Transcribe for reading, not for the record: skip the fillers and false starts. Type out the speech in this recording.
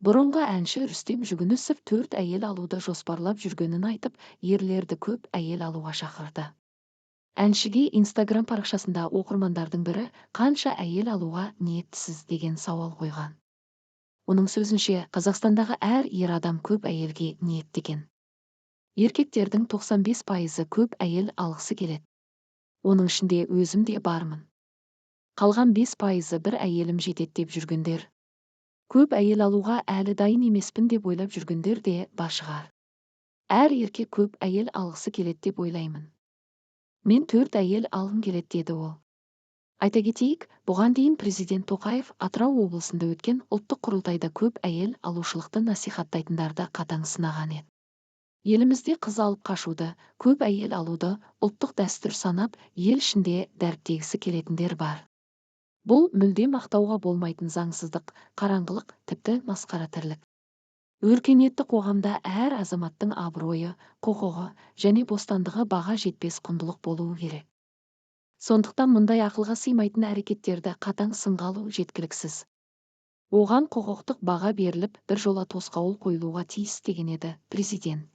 Бұрынғы әнші Рүстем Жүгінісов төрт әйел алуды жоспарлап жүргенін айтып, ерлерді көп әйел алуға шақырды. Әншіге Инстаграм парақшасында оқырмандардың бірі «Қанша әйел алуға ниеттісіз?» деген сауал қойған. Оның сөзінше, Қазақстандағы әр ер адам көп әйелге ниеттеген. Еркектердің 95%-ы көп әйел алғысы келеді. Оның ішінде өзім де бармын. Қалған 5%-ы бір әйелім жетеді деп жүргендер. Көп әйел алуға әлі дайын емеспін деп ойлап жүргендер де бар шығар. Әр еркек көп әйел алғысы келеді деп ойлаймын. Мен төрт әйел алғым келеді, деді ол. Айта кетейік, бұған дейін президент Тоқаев Атырау облысында өткен ұлттық құрылтайда көп әйел алушылықты насихаттайтындарды қатаң сынаған еді. Елімізде қыз алып қашуды, көп әйел алуды ұлттық дәстүр санап, ел ішінде дәріптегісі келетіндер бар. Бұл мүлдем ақтауға болмайтын заңсыздық, қараңғылық, тіпті масқара тірлік. Өркениетті қоғамда әр азаматтың абыройы, құқығы және бостандығы баға жетпес құндылық болуы керек. Сондықтан мұндай ақылға сыймайтын әрекеттерді қатаң сынға алу жеткіліксіз. Оған құқықтық баға беріліп, біржола тосқауыл қойылуға тиіс, деген еді президент.